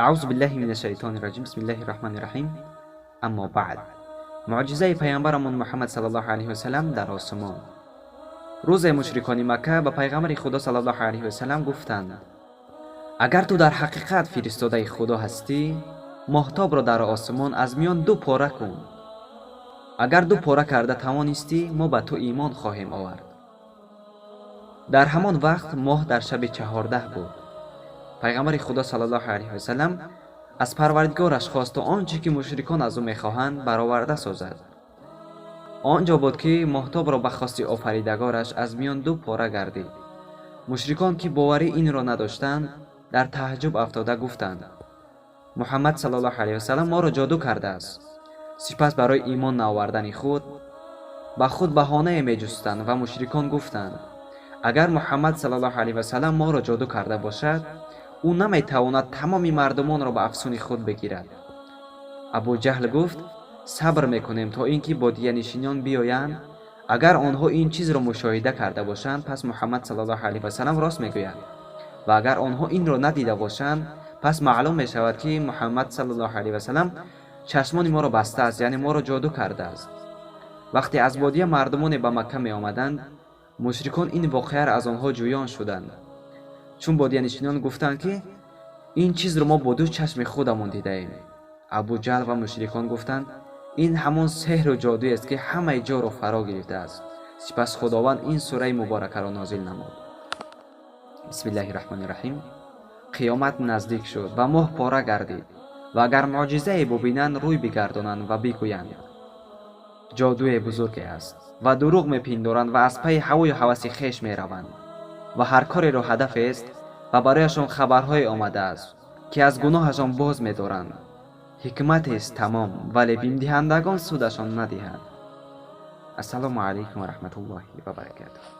Аъузу биллаҳи мина шайтони раҷим, бисмиллаҳи раҳмани раҳим. Аммо баъд, муъҷизаи паямбарамон Муҳаммад саллаллоҳу алайҳи васалам дар осмон. Рӯзе мушрикони Макка ба пайғамбари Худо саллаллоҳу алайҳи васалам гуфтанд: агар ту дар ҳақиқат фиристодаи Худо ҳастӣ, моҳтобро дар осмон аз миён ду пора кун. Агар ду пора карда тавонистӣ, мо ба ту имон хоҳем овард. Дар ҳамон вақт моҳ дар шаби 14 буд. Пайғамбари Худо саллаллоҳу алайҳи васалам аз Парвардигораш хост, то он чӣ ки мушрикон аз ӯ мехоҳанд, бароварда созад. Он ҷо буд, ки моҳтобро ба хости Офаридагораш аз миён ду пора гардид. Мушрикон, ки боварӣ инро надоштанд, дар таъҷуб афтода гуфтанд: Муҳаммад саллаллоҳу алайҳи васалам моро ҷоду кардааст. Сипас барои имон наовардани худ ба худ баҳонае меҷустанд ва мушрикон гуфтанд: агар Муҳаммад саллаллоҳу алайҳи васалам моро ҷоду карда бошад, ӯ наметавонад тамоми мардумонро ба афсуни худ бигирад. Абуҷаҳл гуфт: сабр мекунем, то ин ки бодиянишинон биёянд. Агар онҳо ин чизро мушоҳида карда бошанд, пас Муҳаммад саллаллоҳу алайҳи васалам рост мегӯяд ва агар онҳо инро надида бошанд, пас маълум мешавад, ки Муҳаммад саллаллоҳу алайҳи васалам чашмони моро бастааст, яъне моро ҷоду кардааст. Вақте аз бодия мардумоне ба Макка меомаданд, мушрикон ин воқеаро аз онҳо ҷӯён шуданд. Чун бодиянишинон гуфтанд, ки ин чизро мо бо ду чашми худамон дидаем, Абуҷаҳл ва мушрикон гуфтанд: ин ҳамон сеҳру ҷодуест, ки ҳамаи ҷоро фаро гирифтааст. Сипас Худованд ин сураи муборакаро нозил намуд. Бисмиллаҳи раҳмони раҳим. Қиёмат наздик шуд ва моҳ пора гардид ва агар муъҷизае бубинанд, рӯй бигардонанд ва бигӯянд: ҷодуе бузурге аст, ва дурӯғ мепиндоранд ва аз пайи ҳавою ҳаваси хеш мераванд ва ҳар кореро ҳадафест ва барояшон хабарҳое омадааст, ки аз гуноҳашон боз медоранд. Ҳикматест тамом, вале бимдиҳандагон судашон надиҳад. Ассалому алайкум ва раҳматуллоҳи ва баракатуҳ.